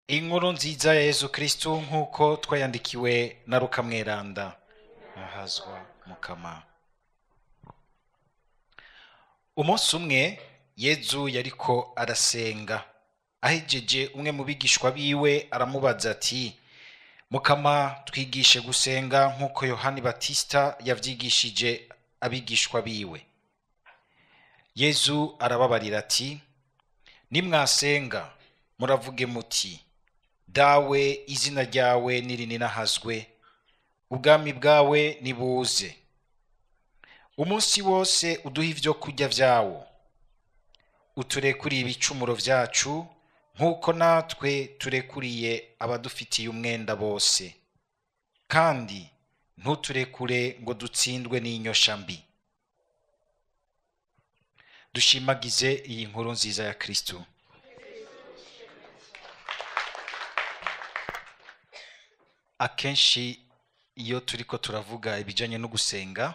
Inkuru nziza ya Yezu Kristu nk'uko twayandikiwe na Luka Mweranda. Ahazwa Mukama. Umunsi umwe Yezu yariko arasenga, ahejeje umwe mu bigishwa biwe aramubaza ati: Mukama, twigishe gusenga nk'uko Yohani Batista yavyigishije abigishwa biwe. Yezu arababarira ati: Nimwasenga muravuge muti: Dawe, izina ryawe nirininahazwe, ubwami bwawe nibuze. Umunsi wose uduhe ivyo kurya vyawo, uturekuriye ibicumuro vyacu nk'uko natwe turekuriye abadufitiye umwenda bose, kandi ntuturekure ngo dutsindwe n'inyosha mbi. Dushimagize iyi nkuru nziza ya Kristo. Akenshi iyo turiko turavuga ibijanye no gusenga,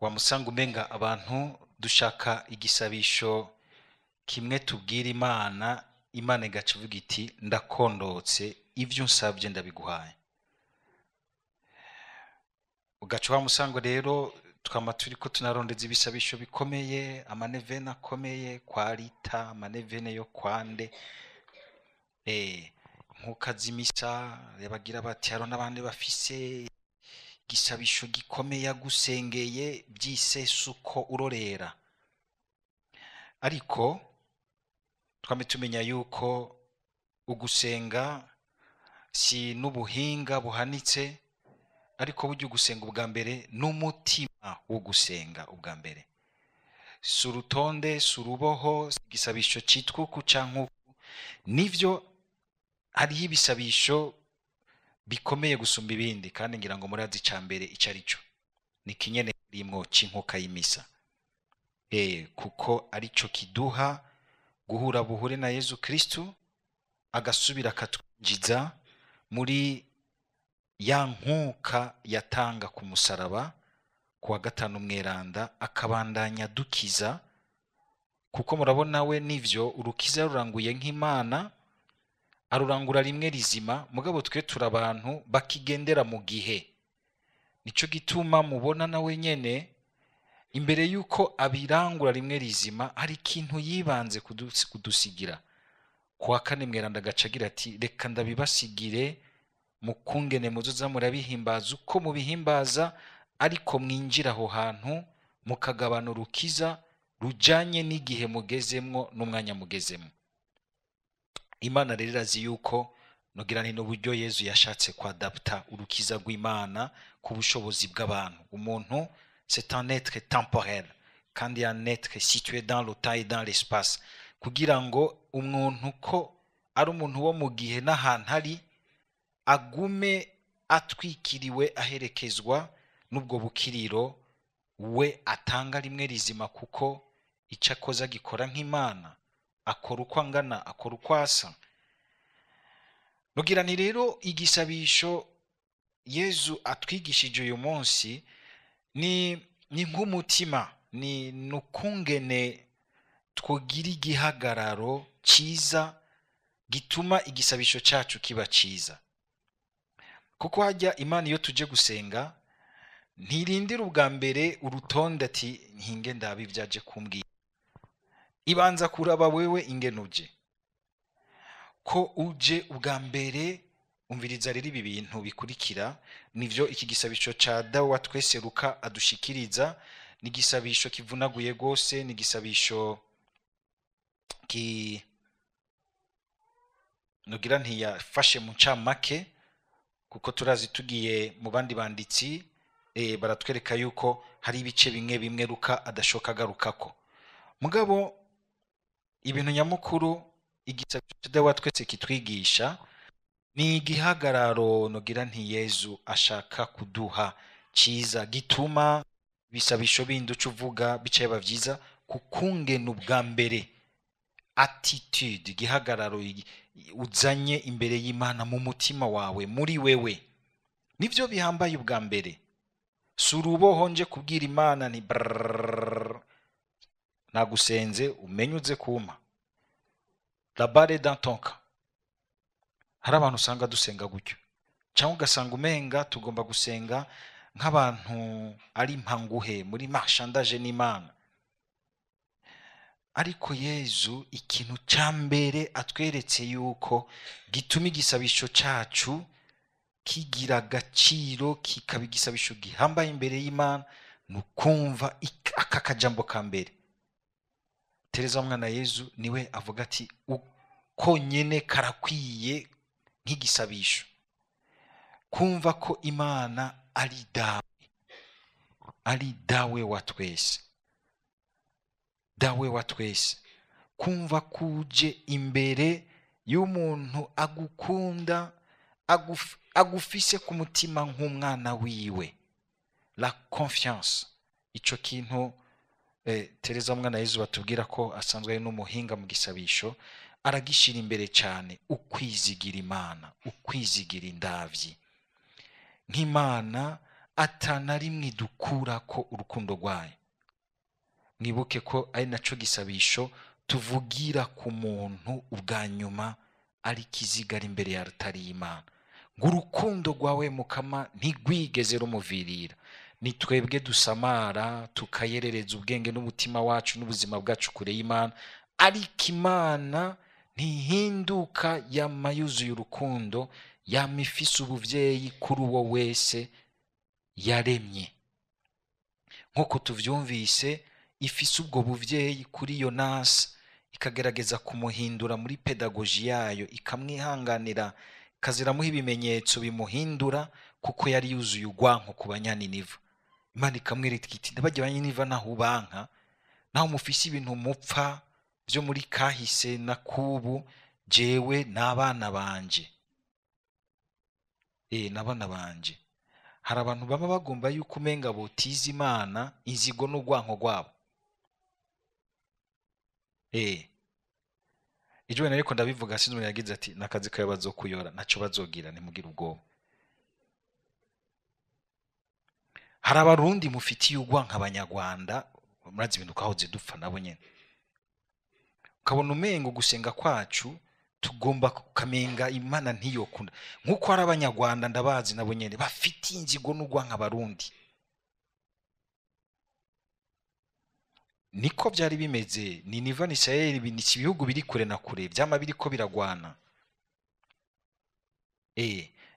wamusanga umenga abantu dushaka igisabisho kimwe tubwira Imana, Imana igaca ivuga iti ndakondotse, ivyo unsavye ndabiguhaye. Ugaca wamusanga rero twama turiko tunarondeza ibisabisho bikomeye, amanevene akomeye kwa Rita, amanevene yo kwande, nk'ukazimisa bagira bati haro n'abandi bafise igisabisho gikomeye agusengeye by'isesuko urorera. Ariko twame tumenya yuko ugusenga si n'ubuhinga buhanitse, ariko burya ugusenga ubwa mbere n'umutima wo gusenga ubwa mbere, si urutonde, si uruboho, si igisabisho citwa uku canke uku. Nivyo hariho ibisabisho bikomeye gusumba ibindi, kandi ngira ngo murazi ica mbere ico ari cyo, ni kinyene rimwo c'inkuka y'imisa, kuko arico kiduha guhura buhure na Yezu Kristu, agasubira akatwinjiza muri ya nkuka yatanga ku musaraba ku wa gatanu mweranda, akabandanya dukiza, kuko murabona we nivyo urukiza ruranguye nk'Imana, arurangura rimwe rizima, mugabo twe turabantu bakigendera mu gihe. Nico gituma mubona nawe nyene imbere yuko abirangura rimwe rizima hari ikintu yibanze kudusigira. Ku wa kane mweranda agaca agira ati reka ndabibasigire mukungene muzoza murabihimbaza uko mubihimbaza, ariko mwinjira aho hantu mukagabana urukiza rujanye n'igihe mugezemwo n'umwanya mugezemwo. Imana rero irazi yuko nogira nti n'uburyo Yezu yashatse kwadapta urukiza rw'Imana ku bushobozi bw'abantu. Umuntu c'est un être temporel kandi un être situé dans le temps et dans l'espace, kugira ngo umuntu ko ari umuntu wo mu gihe n'ahantu ari agume atwikiriwe aherekezwa n'ubwo bukiriro we atanga rimwe rizima, kuko icyo akoze agikora nk'Imana, akora uko angana, akora uko asa. Nugira nti rero igisabisho Yezu atwigishije uyu munsi ni nk'umutima, ni nukungene twogira igihagararo ciza gituma igisabisho cacu kiba ciza. Kuko hajya Imana iyo tuje gusenga ntirindira ubwa mbere urutonde ati nkinge ndabi vyaje kumbwira, ibanza kuraba wewe ingene uje, ko uje ubwa mbere. Umviriza rero ibi bintu bikurikira, nivyo iki gisabisho ca Dawe wa twese Luka adushikiriza. Ni igisabisho kivunaguye gose, ni igisabisho ki nogira ntiyafashe mu ncamake, kuko turazi tugiye mu bandi banditsi baratwereka yuko hari ibice bimwe bimwe Luka adashoka agarukako. Mugabo ibintu nyamukuru igisabisho ca Dawe wa twese kitwigisha ni igihagararo nogira nti Yezu ashaka kuduha ciza gituma ibisabisho bindi uca uvuga bicaye bavyiza, kukungena ubwa mbere attitude, igihagararo uzanye imbere y'Imana mu mutima wawe, muri wewe, nivyo bihambaye ubwa mbere. Si uruboho nje kubwira Imana nti brrrr, nagusenze umenye uze kumpa, la balle dans ton camp. Hari abantu usanga dusenga gutyo, cyangwa ugasanga umenga tugomba gusenga nk'abantu ari mpanguhe muri marchandage n'Imana. Ariko Yezu ikintu cya mbere atweretse yuko gituma igisabisho cyacu kigira agaciro, kikaba igisabisho gihambaye imbere y'Imana, ni ukumva aka kajambo ka mbere. Tereza mwana Yezu niwe avuga ati konyene karakwiye nk'igisabisho, kumva ko Imana ari dawe, ari dawe wa twese, dawe wa twese. Kumva kuje imbere y'umuntu agukunda, agufise ku mutima nk'umwana wiwe, la confiance. Ico kintu Tereza mwana Yezu batubwira ko asanzwe ari n'umuhinga mu gisabisho, aragishira imbere cyane, ukwizigira Imana, ukwizigira indavyi nk'Imana atana rimwe dukura ko urukundo rwayo. Mwibuke ko ari naco gisabisho tuvugira ku muntu ubwa nyuma ari kiziga ari imbere ya altari y'Imana, ngo urukundo rwawe Mukama ntigwigeze rumuvirira. Ni twebwe dusamara tukayerereza ubwenge n'umutima wacu n'ubuzima bwacu kure y'Imana, ariko Imana ntihinduka, yama yuzuye urukundo, yama ifise ubuvyeyi kuri uwo wese yaremye. Nk'uko tuvyumvise, ifise ubwo buvyeyi kuri Yonasi, ikagerageza kumuhindura muri pedagoji yayo, ikamwihanganira, ikaziramuha ibimenyetso bimuhindura, kuko yari yuzuye urwanko ku Banyaniniva. Imana ikamwereka iti ndabajya Abanyaniniva naho ubanka, naho mufise ibintu mupfa byo muri kahise na kubu, jewe n'abana banje. N'abana banje. Hari abantu baba bagomba yuko umenga botiza Imana inzigo n'urwanko rwabo. Ejo wenda ariko ndabivuga, sinzi umuntu yagize ati nakazi kawe bazokuyora, ntaco bazogira, ntimugire ubwoba. Hari abarundi mufitiye urwanko abanyarwanda, murazi ibintu twahoze dupfa nabo nyene. Ukabona umengo gusenga kwacu tugomba kukamenga Imana ntiyokunda. Nkuko hari abanyarwanda ndabazi nabo nyene bafitiye inzigo n'urwanko abarundi. Niko byari bimeze, ni Niniva ni Isirayeli, ni ibihugu biri kure na kure, byama biriko biragwana.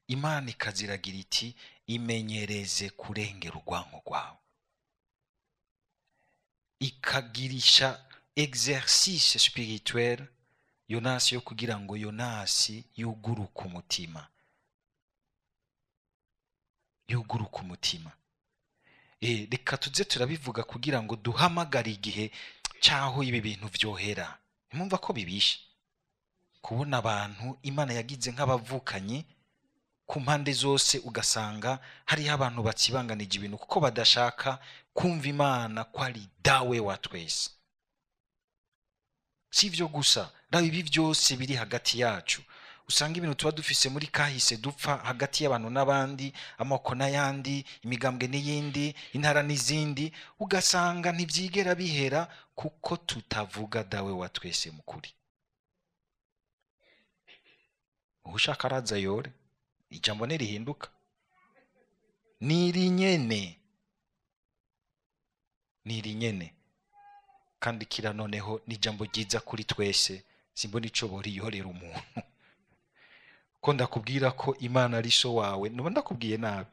Imana ikaziragira iti imenyereze kurengera urwanko rwawe, ikagirisha exercice spirituel Yonasi yo kugira ngo Yonasi yuguruke umutima, yuguruke umutima. Reka tuze turabivuga kugira ngo duhamagare igihe cyaho ibi bintu vyohera. Ntimwumva ko bibishe kubona abantu Imana yagize nk'abavukanyi ku mpande zose, ugasanga hariho abantu batsibanganije ibintu kuko badashaka kumva Imana ko ari dawe wa twese. Si ivyo gusa, raba ibi byose biri hagati yacu. Usanga ibintu tuba dufise muri kahise dupfa hagati y'abantu n'abandi, amoko n'ayandi, imigambwe n'iyindi, intara n'izindi, ugasanga ntibyigera bihera kuko tutavuga dawe wa twese mukuri. Ushaka araza yore, ijambo ntirihinduka, niri nyene, niri nyene. Kandi kira noneho ni ijambo ryiza kuri twese, simbona ico boriyorera umuntu. Ko ndakubwira ko Imana ari so wawe, nuba ndakubwiye nabi.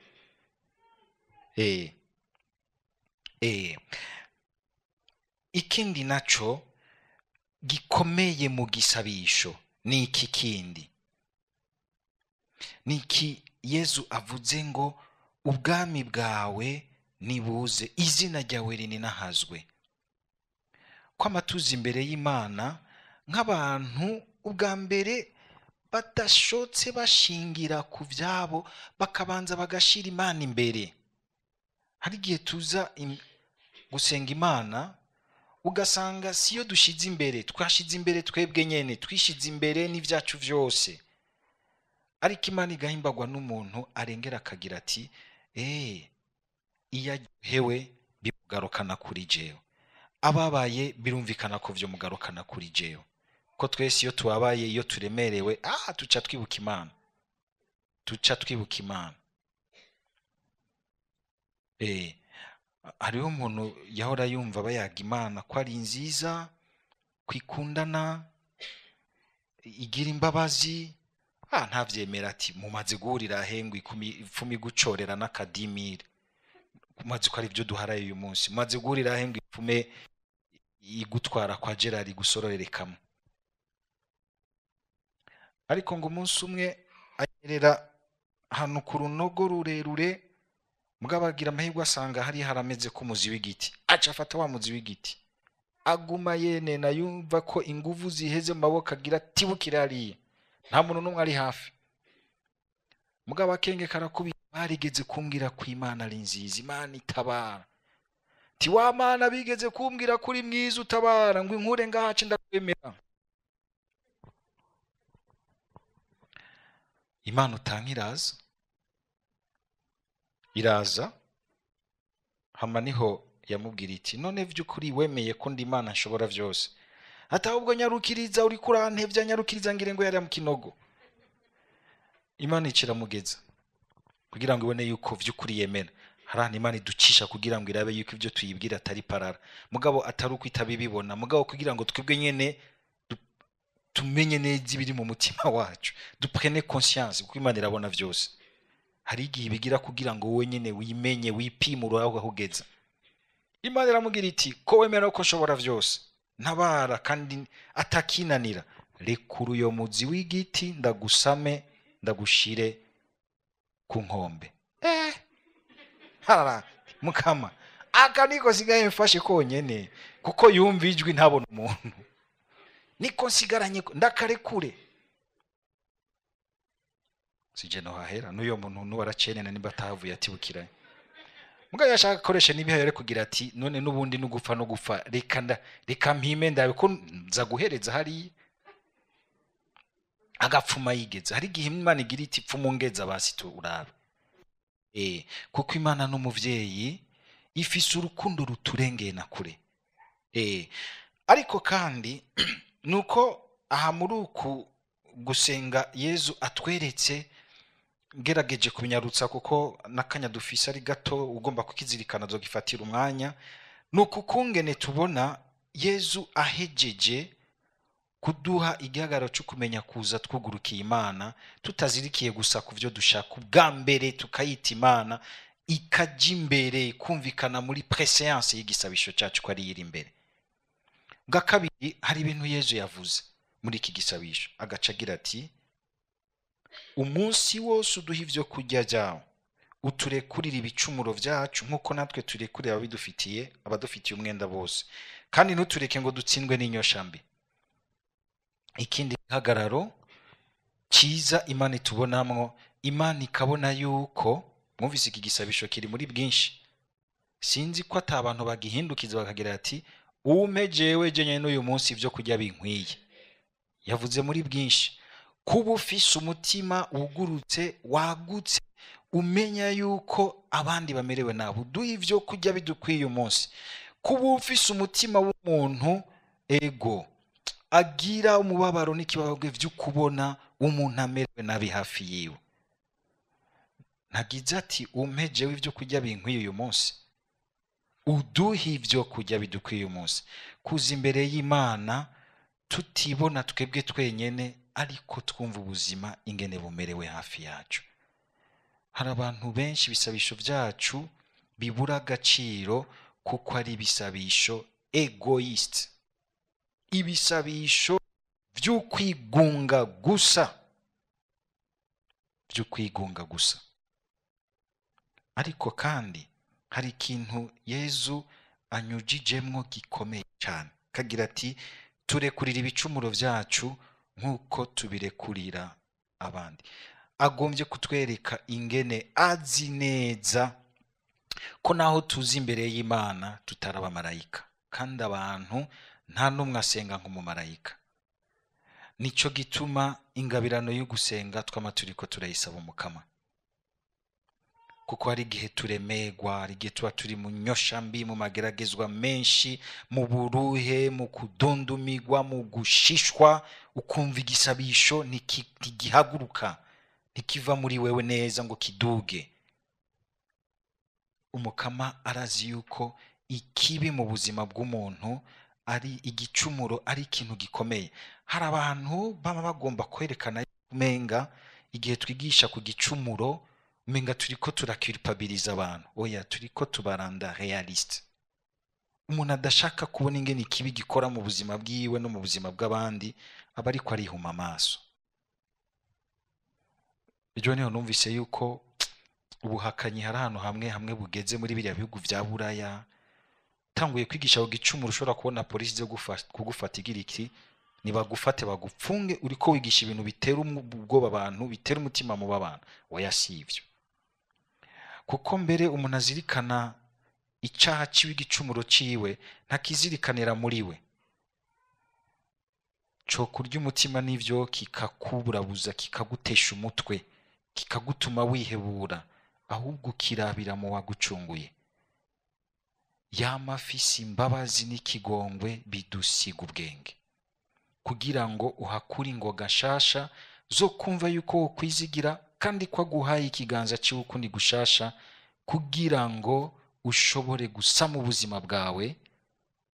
Ikindi naco gikomeye mu gisabisho ni iki kindi, ni iki Yezu avuze ngo ubwami bwawe nibuze, izina ryawe rininahazwe. Ko amatuzi imbere y'Imana nk'abantu ubwa mbere badashotse bashingira ku byabo, bakabanza bagashira Imana imbere. Hari igihe tuza gusenga Imana ugasanga siyo dushize imbere, twashize imbere twebwe nyene, twishize imbere n'ivyacu vyose. Ariko Imana igahimbagwa n'umuntu arengera akagira ati iyo aryohewe bimugarukana kuri jewe, ababaye birumvikana ko vyo mugarukana kuri jewe. Ko twese iyo tubabaye, iyo turemerewe, tuca twibuka Imana, tuca twibuka Imana. Hariho umuntu yahora yumva bayaga Imana ko ari nziza, kwikundana, igira imbabazi, ntavyemera ati mumaze guhurira hengwe ipfumi gucorera n'akadimire, mumaze ko ari byo duharaye uyu munsi, mumaze guhurira hengwe ipfume igutwara kwa Gerard gusororerekamu. Ariko ngo umunsi umwe anyerera ahantu ku runogo rurerure, mugabo agira amahirwe asanga hari harameze ko umuzi w'igiti, aca afata wa muzi w'igiti aguma yenena, yumva ko inguvu ziheze mu maboko, agira tibukira hariya, nta muntu n'umwe ari hafi. Mugabo akenge karakubita, barigeze kumbwira ko Imana ari nziza, Imana itabara. Ti wa Mana bigeze kumbwira ko uri mwiza utabara, ngo inkure ngahace ndakwemera. Imana utanka iraza, iraza. Hama niho yamubwira iti none vy'ukuri wemeye ko ndi Imana nshobora vyose, ati ahubwo nyarukiriza, uri kurantevya, nyarukiriza ngire ngo yari mu kinogo. Imana iciramugeza kugira ngo ibone yuko vy'ukuri yemera. Harani Imana iducisha kugira ngo irabe yuko ivyo tuyibwira atari parara, mugabo atari uko itabibibona, mugabo kugira ngo twebwe nyene tumenye neza ibiri mu mutima wacu, duprene conscience, kuko Imana irabona vyose. Hari igihe ibigira kugira ngo wowe nyene wimenye, wipime aho ugeza. Imana iramubwira iti ko wemera ko nshobora vyose, ntabara kandi atakinanira, rekura uyo muzi w'igiti ndagusame ndagushire ku nkombe. Harara mukama, aka niko sigaye mfashe konyene, kuko yumva ijwi ntabona umuntu, niko nsigaranye ndakarekure. Sije no hahera n'uyo muntu n'uwaracenena nimba atahavuye atibukiranye. Mugabo yashaka akoresha n'ibihaye ari kugira ati none n'ubundi n'ugupfa no gupfa, reka mpime ndabe ko nza guhereza hariya. Agapfuma yigeze. Hari igihe Imana igira iti pfuma ungeza basi tu urabe. Kuko Imana n'umuvyeyi ifise urukundo ruturengeye na kure. Ariko kandi nuko aha muri uku gusenga Yezu atweretse, ngerageje kubinyarutsa kuko nakanya dufise ari gato, ugomba kukizirikana azogifatira umwanya. Nuko kungene tubona Yezu ahejeje kuduha igihagararo cyo kumenya kuza twugurukiye Imana, tutazirikiye gusa ku byo dushaka, ubwa mbere tukayita Imana ikajya imbere, kumvikana muri préséance y'igisabisho cyacu ko ari iri imbere. Bwa kabiri, hari ibintu Yezu yavuze muri iki gisabisho, agaca agira ati umunsi wose uduha ivyo kurya byawe, uturekurire ibicumuro byacu nkuko natwe turekurira abadufitiye umwenda bose, kandi ntutureke ngo dutsindwe n'inyosha mbi. Ikindi gihagararo cyiza Imana itubonamwo, Imana ikabona yuko mwumvise iki gisabisho kiri muri bwinshi, sinzi ko ata abantu bagihindukiza bakagira ati umpe jewe jenyine n'uyu munsi ibyo kurya binkwiye. Yavuze muri bwinshi, kuba ufise umutima wugurutse wagutse, umenya yuko abandi bamerewe nabi, uduha ibyo kurya bidukwiye uyu munsi. Kuba ufise umutima w'umuntu ego agira umubabaro n'ikibabwe vyo kubona umuntu amerewe nabi hafi yiwe. Ntagize ati umpe jewe ibyo kurya binkwiye uyu munsi, uduhe ibyo kurya bidukwiye uyu munsi. Kuza imbere y'Imana tutibona twebwe twenyene, ariko twumva ubuzima ingene bumerewe hafi yacu. Hari abantu benshi ibisabisho byacu bibura agaciro kuko ari ibisabisho egoist, ibisabisho vy'ukwigunga gusa, vy'ukwigunga gusa. Ariko kandi hari ikintu Yezu anyujijemwo gikomeye cyane, kagira ati turekurira ibicumuro byacu nkuko tubirekurira abandi. Agombye kutwereka ingene azi neza ko naho tuzi imbere y'Imana tutaraba marayika, kandi abantu nta numwe asenga nk'umumarayika. Nico gituma ingabirano yo gusenga twama turiko turayisaba Umukama, Kuko hari igihe turemegwa, hari igihe tuba turi mu nyosha mbi, mu mageragezwa menshi, mu buruhe, mu kudundumigwa, mu gushishwa, ukumva igisabisho ntigihaguruka, ntikiva muri wewe neza ngo kiduge. Umukama arazi yuko ikibi mu buzima bw'umuntu ari igicumuro, ari ikintu gikomeye. Hari abantu baba bagomba kwerekana umenga igihe twigisha ku gicumuro umenga turiko turakiripabiliza abantu. Oya, turiko tubaranda realiste. Umuntu adashaka kubona ingene ikibi gikora mu buzima bwiwe no mu buzima bw'abandi aba ariko arihuma amaso. Ejo niho numvise yuko ubuhakanyi hari ahantu hamwe hamwe bugeze muri biriya bihugu vya Buraya. Utanguye kwigisha ku gicumuro ushobora kubona polisi zo kugufata igira iki, nibagufate bagupfunge, uriko wigisha ibintu bitera ubwoba abantu, bitera umutima mubi abantu. Oya, si ivyo. Kuko mbere umuntu azirikana icaha ciwe, igicumuro ciwe, ntakizirikanira muri we. Co kurya umutima nivyo kikakuburabuza, kikagutesha umutwe, kikagutuma wihebura, ahubwo ukirabira mu wagucunguye. Yama afise imbabazi n'ikigongwe bidusiga ubwenge, kugira ngo uhakure ingoga nshasha zo kumva yuko wokwizigira, kandi ko aguhaye ikiganza ciwe ukundi gushasha, kugira ngo ushobore gusama ubuzima bwawe,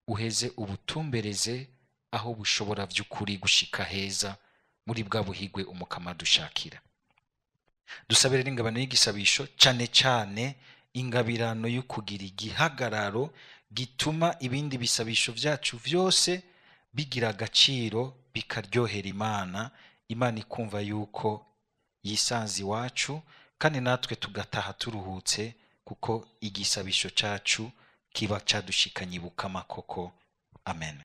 uheze ubutumbereze aho bushobora vy'ukuri gushika heza muri bwa buhigwe umukama dushakira. Dusabe rero ingabano y'igisabisho, cane cane ingabirano yo kugira igihagararo gituma ibindi bisabisho vyacu vyose bigira agaciro, bikaryohera Imana, Imana ikumva yuko yisanze iwacu, kandi natwe tugataha turuhutse, kuko igisabisho cacu kiba cadushikanye ibukama koko. Amen.